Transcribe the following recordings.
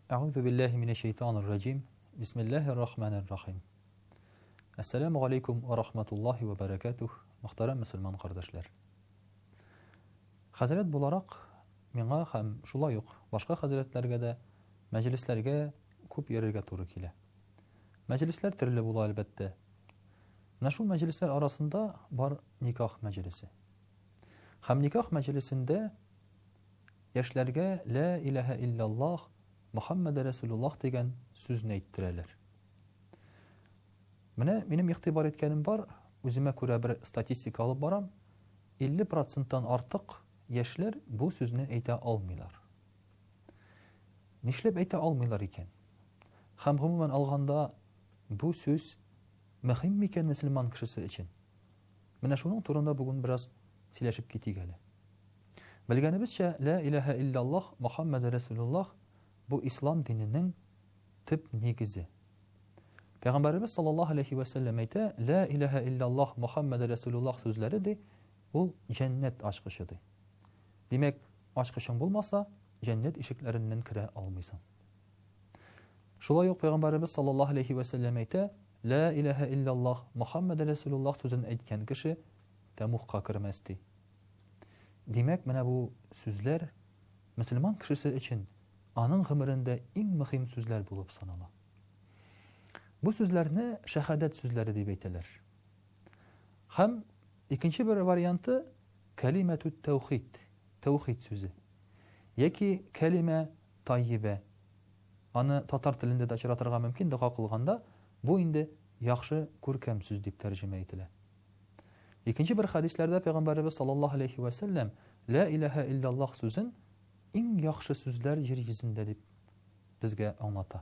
Әгъузу биллаһи минәш шәйтанир раҗим. Бисмиллаһир рахманир рахим. Әссәламу алейкум ва рахматуллаһи ва баракатух. Мөхтәрәм мөселман кардәшләр. Хәзрәт буларак миңа һәм шулай ук башка хәзрәтләргә дә мәҗлесләргә күп йөрергә туры килә. Мәҗлесләр төрле була, әлбәттә. Менә шул мәҗлесләр арасында бар никах мәҗлесе. Һәм никах мәҗлесендә яшьләргә Лә иләһә илляллаһ, Мөхәммәде Рәсүлуллаһ дигән сүзне әйттерәләр. Менә минем игътибар иткәнем бар, үземә күрә бер статистика алып барам, 50 проценттан артык яшьләр бу сүзне әйтә алмыйлар. Нишләп әйтә алмыйлар икән? Һәм гомумән алганда бу сүз мөһим микән мөселман кешесе өчен? Менә шуның турында бүген бераз сөйләшеп китик әле. Белгәнебезчә, Лә иләһә илляллаһ, Мөхәммәде Рәсүлуллаһ бу ислам диненең төп нигезе. Пәйгамбәребез саллаллаһу алейхи вә сәлләм әйтә, Лә иләһә илляллаһ, Мөхәммәде Рәсүлуллаһ сүзләре ди, ул җәннәт ачкычы ди. Димәк, ачкычың булмаса, җәннәт ишекләреннән керә алмыйсың. Шулай ук Пәйгамбәребез саллаллаһу алейхи вә сәлләм әйтә, Лә иләһә илляллаһ, Мөхәммәде Рәсүлуллаһ сүзен әйткән кеше тәмугка кермәс ди. Димәк, менә бу сүзләр мөселман кешесе өчен аның гомерендә иң мөһим сүзләр булып санала. Бу сүзләрне шәһадәт сүзләре дип әйтәләр. Һәм икенче бер варианты кәлимәтү тәүхид, тәүхид сүзе. Яки кәлимә таййибә. Аны татар телендә дә очратырга мөмкин, дога кылганда бу инде яхшы күркәм сүз дип тәрҗемә ителә. Икенче бер хәдисләрдә пәйгамбәребез саллаллаһу алейхи вә сәлләм лә иләһә илляллаһ сүзен иң яхшы сүзләр җир йөзендә дип безгә аңлата.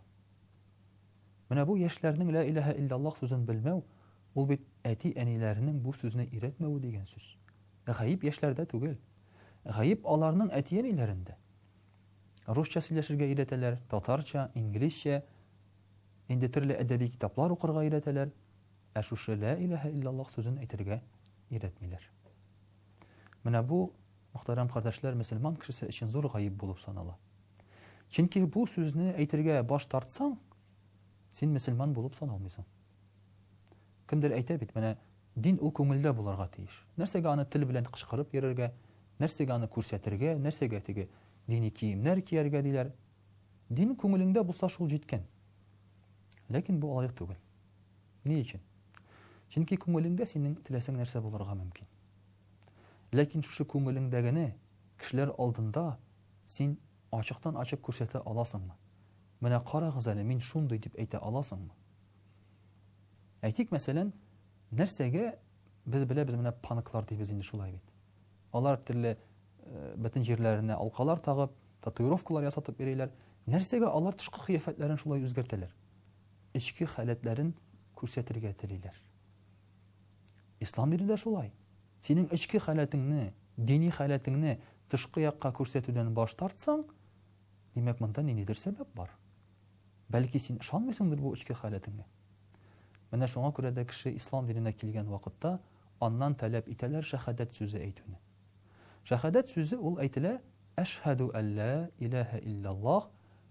Менә бу яшьләрнең лә иләһә илляллаһ сүзен белмәү, ул бит әти-әниләренең бу сүзне өйрәтмәве дигән сүз. Гаеп яшьләрдә түгел. Гаеп аларның әти-әниләрендә. Русча сөйләшергә өйрәтәләр, татарча, инглизчә, инде төрле әдәби китаплар укырга өйрәтәләр, ә шушы лә иләһә илляллаһ сүзен әйтергә өйрәтмиләр. Менә бу, мөхтәрәм кардәшләр, мөселман кешесе өчен зур гаеп булып санала. Чөнки бу сүзне әйтергә баш тартсаң, син мөселман булып саналмыйсың. Кемдер әйтә бит, менә дин ул күңелдә булырга тиеш. Нәрсәгә аны тел белән кычкырып йөрергә, нәрсәгә аны күрсәтергә, нәрсәгә теге дини киемнәр кияргә диләр. Дин күңелеңдә булса шул җиткән. Ләкин бу алай түгел. Ни өчен? Чөнки күңелеңдә синең теләсәң нәрсә булырга мөмкин. Ләкин шушы күңелеңдәгене кешеләр алдында син ачыктан-ачык күрсәтә аласыңмы? Менә карагыз әле, мин шундый дип әйтә аласыңмы? Әйтик, мәсәлән, нәрсәгә без беләбез, менә панклар дибез инде шулай бит. Алар төрле э, бөтен җирләренә алкалар тагып, татуировкалар ясатып йөриләр. Нәрсәгә алар тышкы кыяфәтләрен шулай үзгәртәләр? Эчке халәтләрен күрсәтергә телиләр. Ислам дине дә шулай. Синең эчке халәтеңне, дини халәтеңне тышкы якка күрсәтүдән баш тартсаң, димәк, монда ниндидер сәбәп бар. Бәлки син ышанмыйсыңдыр бу эчке халәтеңә. Менә шуңа күрә дә кеше ислам диненә килгән вакытта аннан таләп итәләр шәһадәт сүзе әйтүне. Шәһадәт сүзе ул әйтелә Әшһәдү әллә иләһә илляллаһ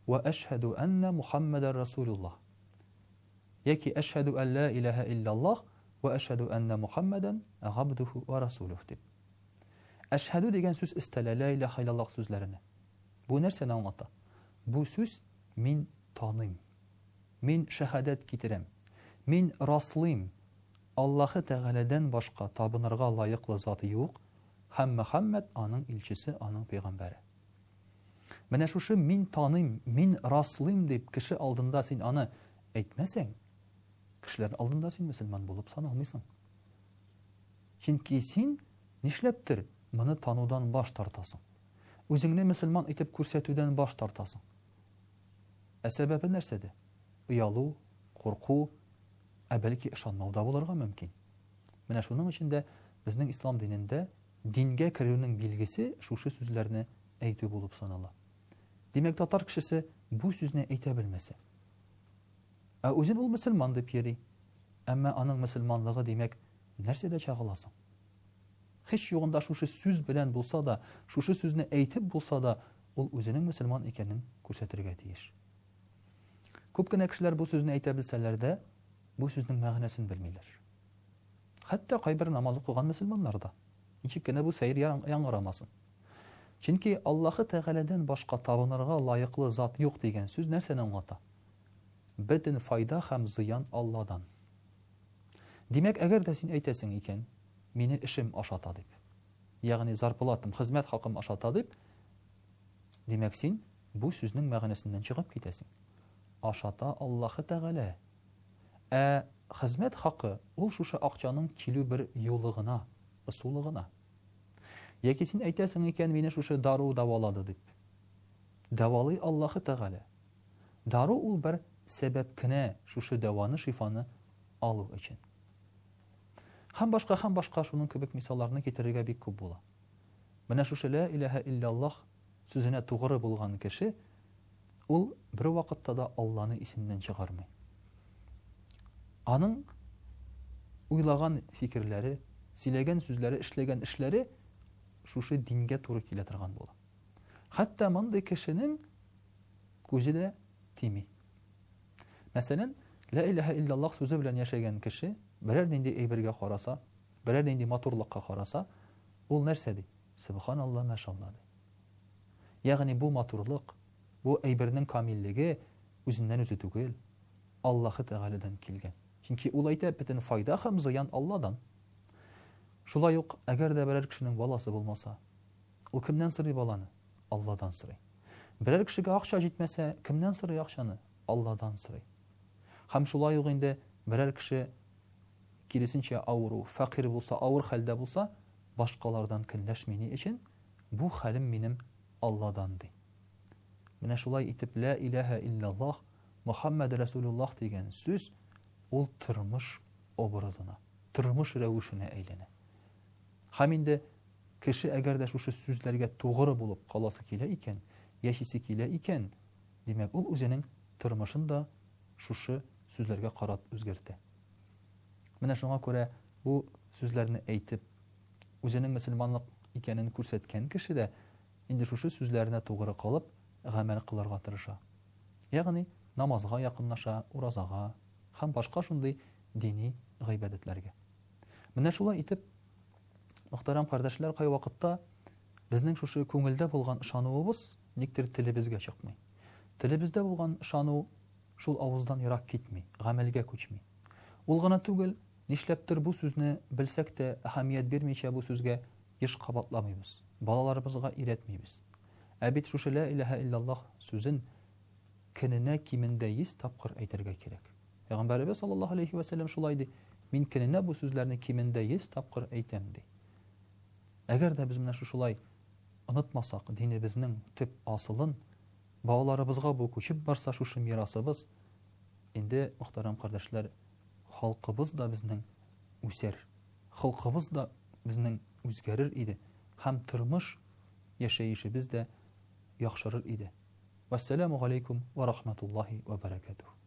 вә әшһәдү әннә Мухаммәдәр Расулуллаһ. Яки әшһәдү әллә иләһә илляллаһ вә әшһәдү әннә Мухаммәдән габдуху вә расулух дип. Әшһәдү дигән сүз өстәлә лә иләһә илляллаһ сүзләренә. Бу нәрсәне аңлата? Бу сүз мин таныйм. Мин шәһадәт китерәм. Мин раслыйм, Аллаһы Тәгаләдән башка табынырга лаеклы зат юк һәм Мөхәммәд аның илчесе, аның пәйгамбәре. Менә шушы мин таныйм, мин раслыйм дип кеше алдында син аны әйтмәсәң, кешеләр алдында син мөселман булып саналмыйсың. Чөнки син нишләптер моны танудан баш тартасың. Үзеңне мөселман итеп күрсәтүдән баш тартасың. Ә сәбәбе нәрсәдә? Оялу, курку, ә бәлки ышанмау да булырга мөмкин. Менә шуның өчен дә безнең ислам динендә дингә керүнең билгесе шушы сүзләрне әйтү булып санала. Димәк, татар кешесе бу сүзне әйтә белмәсә. Ә үзен ул мөселман дип йөри. Әмма аның мөселманлыгы, димәк, нәрсәдә чагыла соң? Һич югында шушы сүз белән булса да, шушы сүзне әйтеп булса да, ул үзенең мөселман икәнен күрсәтергә тиеш. Күп кенә кешеләр бу сүзне әйтә белсәләр дә, бу сүзнең мәгънәсен белмиләр. Хәтта кайбер намаз укыган мөселманнар да. Ничек кенә бу сәер яңгырамасын. Чөнки Аллаһы Тәгаләдән башка табынырга лаеклы зат юк дигән сүз нәрсәне аңлата? Бөтен файда һәм зыян Алладан. Димәк, әгәр дә син әйтәсең икән, мине эшем ашата дип, ягъни зарплатам, хезмәт хакым ашата дип, димәк, син бу сүзнең мәгънәсеннән чыгып китәсең. Ашата Аллаһы Тәгалә. Ә хезмәт хакы ул шушы акчаның килү бер юлы гына, ысулы гына. Яки син әйтәсең икән, мине шушы дару дәвалады дип. Дәвалый Аллаһы Тәгалә. Дару ул бер сәбәп кенә шушы дәваны, шифаны алу өчен. Һәм башка, һәм башка шуның кебек мисалларны китерергә бик күп була. Менә шушы лә иләһә илляллаһ сүзенә тугры булган кеше, ул бервакытта да Алланы исеннән чыгармый. Аның уйлаган фикерләре, сөйләгән сүзләре, эшләгән эшләре шушы дингә туры килә торган була. Хәтта мондый кешенең күзе дә тими. Мәсәлән, лә иләһә илляллаһ сүзе белән яшәгән кеше берәр нинди әйбергә караса, берәр нинди матурлыкка караса, ул нәрсә ди? Сөбханалла, мәшалла ди. Ягъни бу матурлык, бу әйбернең камиллеге үзеннән үзе түгел, Аллаһы Тәгаләдән килгән. Чөнки ул әйтә, бөтен файда һәм зыян Алладан. Шулай ук, әгәр дә берәр кешенең баласы булмаса, ул кемнән сорый баланы? Алладан сорый. Берәр кешегә акча җитмәсә, кемнән сорый акчаны? Алладан сорый. Һәм шулай ук инде берәр кеше киресенчә авыру, фәкыйрь булса, авыр хәлдә булса, башкалардан көнләшми. Ни өчен? Бу хәлем минем Алладан, ди. Менә шулай итеп, Лә иләһә илляллаһ, Мөхәммәд Рәсүлуллаһ дигән сүз ул тормыш образына, тормыш рәвешенә әйләнә. Һәм инде кеше әгәр дә шушы сүзләргә тугры булып каласы килә икән, яшисе килә икән, димәк, ул үзенең тормышын да шушы сүзләргә карап үзгәртә. Менә шуңа күрә бу сүзләрне әйтеп, үзенең мөселманлык икәнен күрсәткән кеше дә инде шушы сүзләренә тугры калып, гамәл кылырга тырыша. Ягъни намазга якынлаша, уразага һәм башка шундый дини гыйбадәтләргә. Менә шулай итеп, мөхтәрәм кардәшләр, кайвакытта безнең шушы күңелдә булган ышануыбыз никтер телебезгә чыкмый. Телебездә булган ышану шул авыздан ерак китми, гамәлгә күчми. Ул гына түгел, нишләптер бу сүзне белсәк тә, әһәмият бирмичә бу сүзгә еш кабатламыйбыз, балаларыбызга өйрәтмибез. Ә бит шушы лә иләһә илляллаһ сүзен көненә кимендә 100 тапкыр әйтергә кирәк. Пәйгамбәребез саллаллаһу алейхи вә сәлләм шулай ди, мин көненә бу сүзләрне кимендә 100 тапкыр әйтәм, ди. Әгәр дә без менә шушылай онытмасак динебезнең төп асылын, балаларыбызга бу күчеп барса шушы мирасыбыз, инде, мөхтәрәм кардәшләр, халкыбыз да безнең үсәр, холкыбыз да безнең үзгәрер иде һәм тормыш яшәешебез дә яхшырыр иде. Вәссәламү галәйкүм вә рахматуллаһи вә бәрәкәтүһ.